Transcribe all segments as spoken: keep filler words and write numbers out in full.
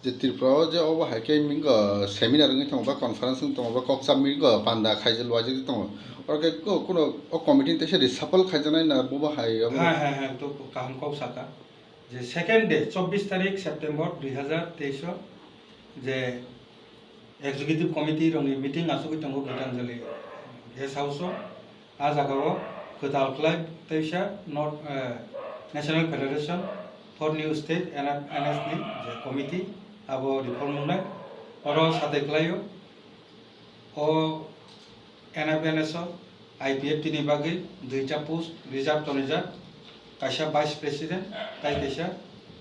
Je Tripura o je obo hai khe mingo seminar wngwi tongo ba conference wngwi tongo ba kok chap mingo panda khaijak luajagwi tongo. Oro khe ko-, kuno o committee ni teisa reshuffle khaijaknai na bobo hai obo? Hai, hai, hai, to kaham kok saka. Je second day, chobbish tarik September dui hazar teis o je executive committee rokni meeting achugwi tongo Gitanjali Guest House o. A jagao kwtal khlai teisa North, eh, National Federation for New State, N F N S ni je committee abo reform wngnai. Oro satai khlaio o N F N S o I P F T ni bagwi duita post reserve tonijak, kaisa vice president tai kaisa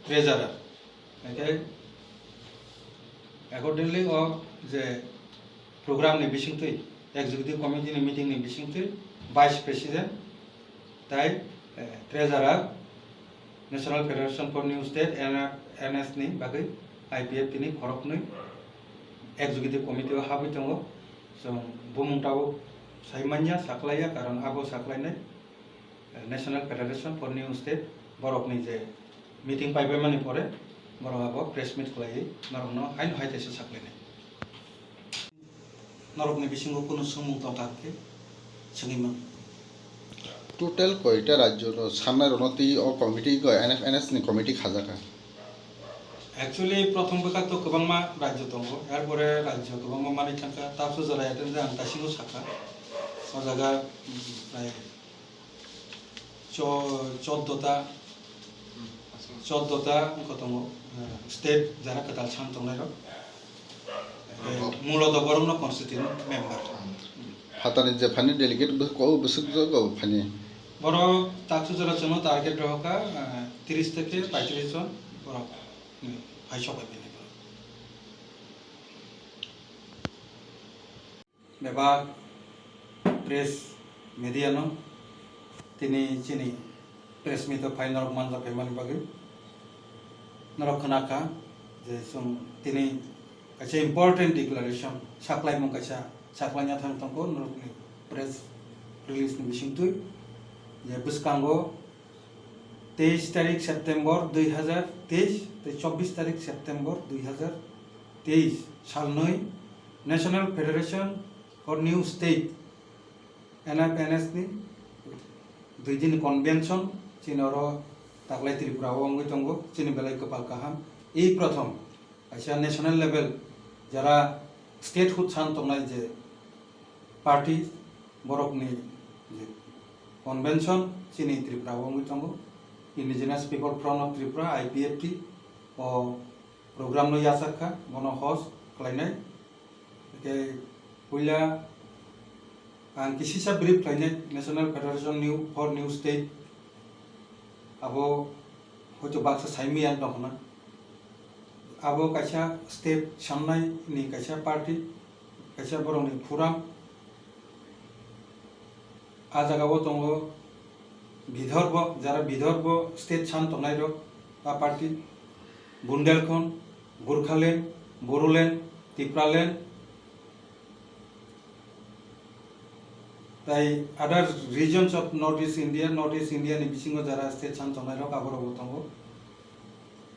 treasurer. Hingke accordingly o je program ni bisingtwi, executive committee ni meeting ni bisingtwi vice president tai, eh, treasurer National Federation for New State, N F N S ni bagwi I P F T ni khoroknwi executive committee o habwi tongo. Chwng bumung tabuk sai manya, saklaiya, karon abo saklainai, eh, National Federation for New State borokni je meeting paibaimani pore borok abo press meet khlaiwi norokno haino hai teisa saklainai. Norokni bisingo kunu swngmung tongkha hwnkhe swngwi mano. Total koita rajyo no sannairokno twi o committee go N F N S ni committee khajaka? Actually, prothom bwkha to kwbangma rajyo tongo, er pore rajyo kwbangma manwi thangkha, taksu jora attend ang taisingo sakha. O jaga, mm, prai cho-, choddo ta, choddo ta wngkha tongo, eh, state jara kwtal san tongnai rok. Eh, muloto borokno constituent member. Phatani je phani delegate bw-, ko bwswk jago phani? Borok taksu jora chwngno target rohorkha, eh, tris theke paitris jon borok, hmm, phai sobai bini borok. Bebak press media no tini chini press meet o phai norok manja phaimani bagwi norok khna kha je chwng tini kaisa important declaration saklaimung kaisa saklaina thang tongkho norokni press release ni bisingtwi je bwskango teis tarik September dui hazar teis tei chobbish tarik September dui hazar teis salnwi National Federation for New State, N F N S ni dui din convention chini oro taklai Tripura o wngwi tongo, chini belai kwpal kaham. I prothom kaisa national level jara statehood san tongnai je party borokni je convention chini Tripura o wngwi tongo, Indigenous People Front of Tripura, I P F T, o program no yachak kha, bono host khlainai. Hwnkhe puila ang kisisa brief khlainai National Federation New for New State, abo hoito baksa saimaya wng tongkha na. Abo kaisa state sannai ni kaisa party, kaisa borokni forum. A jaga o tongo Bidorbo, jara Bidorbo state san tongnai rok, a party, Bundelkhand, Gurkhaland, Bodoland, Tipraland, tai other regions of North East India, North East India ni bisingo jara state san tongnai rok abo rok bo tongo.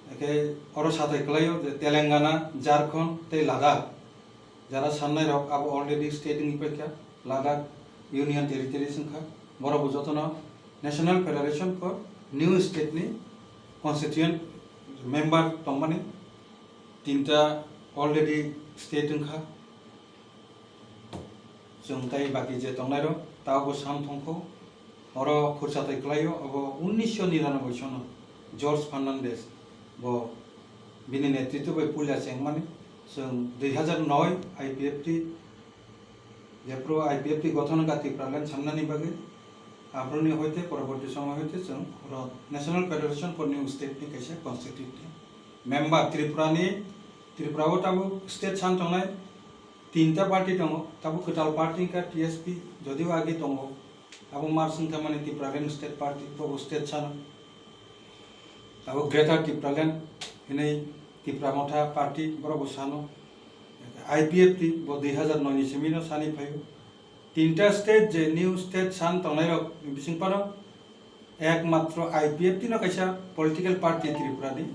Hwnkhe oro satai kwlaio je Telangana, Jharkhand tei Ladakh. Jara sannai rok abo already state wngwi paikha, Ladakh Union Territories wngkha, borok bo jotono National Federation for New State ni constituent member tongmani tinta already state wngkha. Chwng tei baki je tongnai rok tabukbo sam thangkho. Oro khursa twi kwlaio, abo unnisho niranoboi sono George Fernandez bo bini netritw bai puila chengmani. Chwng dui hazar noi I P F T, jephru I P F T gothon wngkha Tipraland samnani bagwi, aphuruni hoite poroborti somoy hoite chwng oro National Federation for New State ni kaisa constituent member Tripura ni, Tripura o tabuk state san tongnai tinta party tongo, tabuk kwtal party wngkha T S P, jodio age tongo, abo March wngkha mani Tipraland State Party, bobo state sano. Abo Greater Tipraland hinwi Tipra Motha Party, borok bo sano. I P F T bo dui hazar noi ni simi no sani phaio. Tinta state je new state san tongnai rok ni bising phano ekmatro I P F T no kaisa political party Tripura ni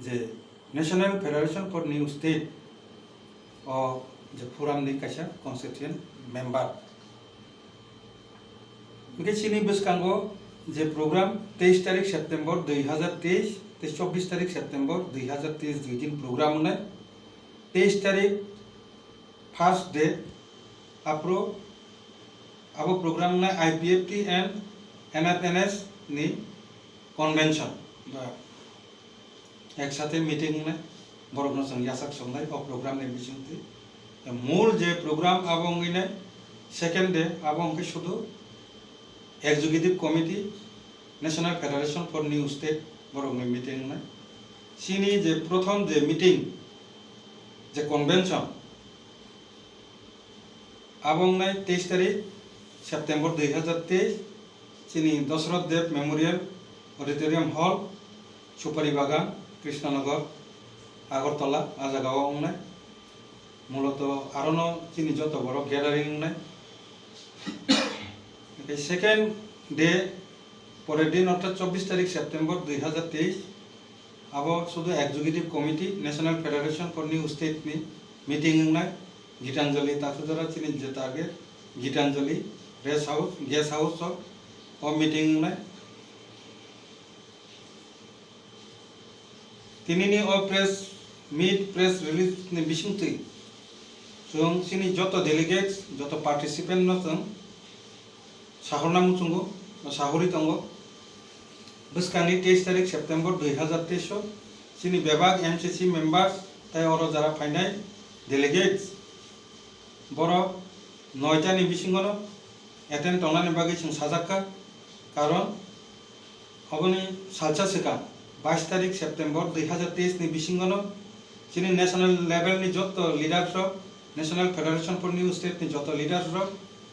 je National Federation for New State o je forum ni kaisa constituent member. Hingke chini bwskango je program teis tarik September dui hazar teis tei chobbish tarik September dui hazar teis dui din program wngnai. Teis tarik first day, apro abo program wngnai I P F T and N F N S ni convention ba eksate meeting wngnai, borokno chwng yachak songnai o program ni bisingtwi. Mul je program abo wngwi nai, second day abo wngkhe sudu executive committee, National Federation for New State borokni meeting wngnai. Chini je prothom je meeting, je convention, abo wngnai teis tarik September dui hazar teis, chini Dosroth Deb Memorial Auditorium Hall, Supari Bagan, Krishnanagar, Agartala, a jagao wngnai. Muloto arono chini joto borok gathering wngnai. Hingke second day, porer din orthat chobbish tarik September dui hazar teis, abo sudu Executive Committee, National Federation for New State ni meeting wngnai, Gitanjali Tasudara chini je target, Gitanjali Rest House, Guest House o, o meeting wngnai. Tinini o press meet, press release ni bisingtwi chwng chini joto delegates, joto participant no chwng sahorna muchungo, sahori tongo. Bwskangni teis tarik September dui hazar teis o chini bebak M C C members tei oro jara phainai delegates borok noita ni bisingo no attend tongnani bagwi chwng sajakka, karon oboni salsa swkang bais tarik September dui hazar teis ni bisingo no chini national level ni joto leaders rok, National Federation for New State ni joto leaders rok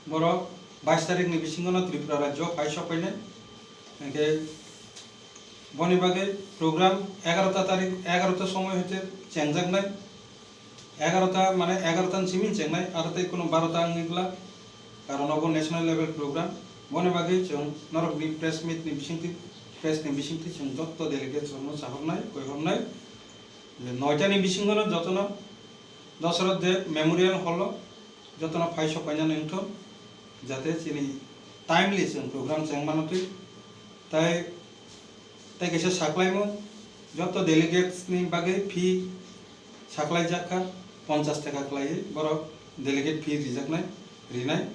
borok bais tarik ni bisingo no Tripura rajyo phai sok phainai. Hingke boni bagwi program egarota tarik, egarota somoy hoite chengjaknai. Egarota mane egarota ni simi chengnai, aro tei kuno barota wngwi glak, karon obo national level program. Boni bagwi chwng norokni press meet ni bisingtwi, press ni bisingtwi chwng joto delegates rokno sahornai, koihornai. Je noita ni bisingo no jotono Dosroth Deb Memorial Hall o jotono phai sok painani wngthun, jate chini timely chwng program chengmano twi. Tai, tai kaisa saklaimung, joto delegates ni bagwi fee saklaijakha, ponchash taka khlaiwi borok delegate fee rijaknai, rinai.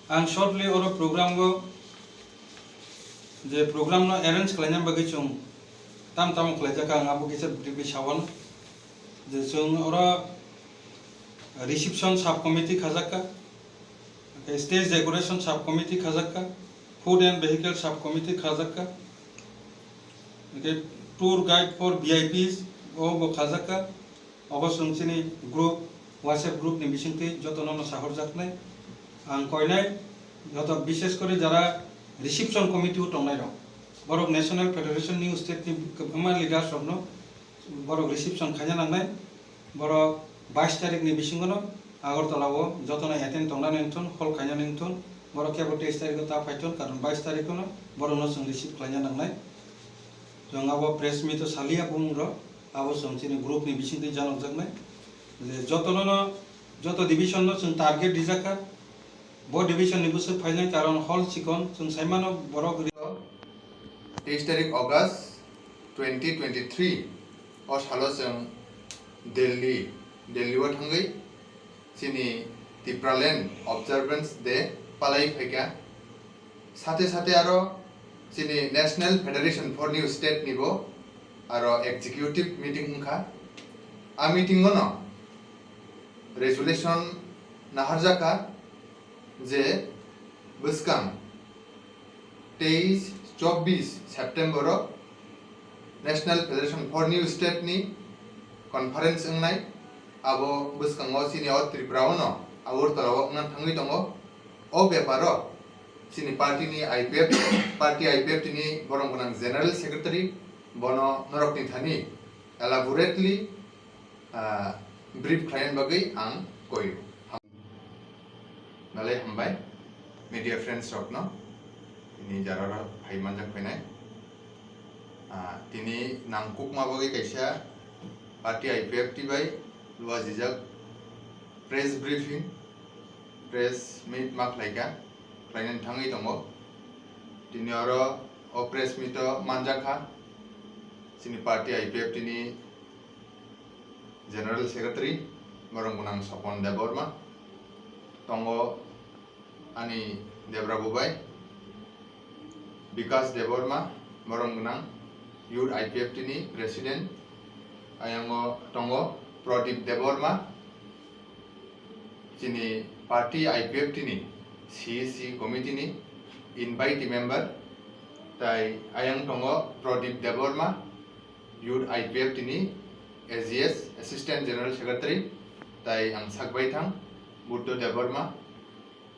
Ang shortly oro program o, je program no arrange khlaina bagwi chwng tam tamo khlaijakha, ang abo kisa briefly sawano. Je chwng oro reception sub committee khajakka, stage decoration sub committee khajakka, food and vehicle sub committee khajakka, hingke tour guide for V I Ps o bo khajakka. Obo chwng chini group, WhatsApp group ni bisingtwi jotono no sahorjaknai. Ang koinai joto, bishes kori jara reception committee o tongnai rok, borok National Federation New State ni kwbangma leaders rokno borok reception khaina nangnai. Borok bais tarik ni bisingo no Agartala o jotono attend tongnani wngthun, hol khainani wngthun. Borok kebo teis tarik o ta phaithun, karon bais tarik o no borokno chwng receive khlaina nangnai. Chwng abo press meet o saliya bumung rok, abo chwng chini group ni bisingtwi janokjaknai. Je jotono no, joto division no chwng target rijakha. Bo division ni bwswk phainai, karon hol chikon, chwng saimano borok ri- Teis tarik August twenty twenty-three o salo chwng Delhi, Delhi o thangwi chini Tipraland Observance Day palai phaikha. Sate sate aro chini National Federation for New State ni bo aro executive meeting wngkha. A meeting o no resolution naharjakha je bwskang teis chobbish September o National Federation for New State ni conference wngnai, abo bwskango chini o Tripura o no Agartala o wngna thangwi tongo. O bepar o chini party ni I P F, party I P F T ni borok gwnang general secretary, bono norokni thani elaborately, ah, brief khlaina bagwi ang koio. Belai hambai media friends rokno, tini jara rok phai manjak phainai. Ah, tini nangkukma bagwi kaisa party I P F T bai luajijak press briefing, press meet ma khlaikha, khlainani thangwi tongo. Tini oro o press meet o manjakha chini party I P F T ni General Secretary, borom gwnang Sopon Debbarma, tongo ani Debra bubai, Bikas Debbarma, borom gwnang Youth I P F T ni President, ayango tongo Pradip Debbarma, chini party I P F T ni C E C committee ni invitee member, tai ayang tongo Pradip Debbarma, Youth I P F T ni A G S, Assistant General Secretary, tai ang sakbai thang Buddho Debbarma,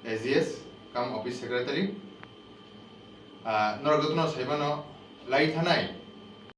A G S, cum Office Secretary. Ah, norok jotono saimano lai thanai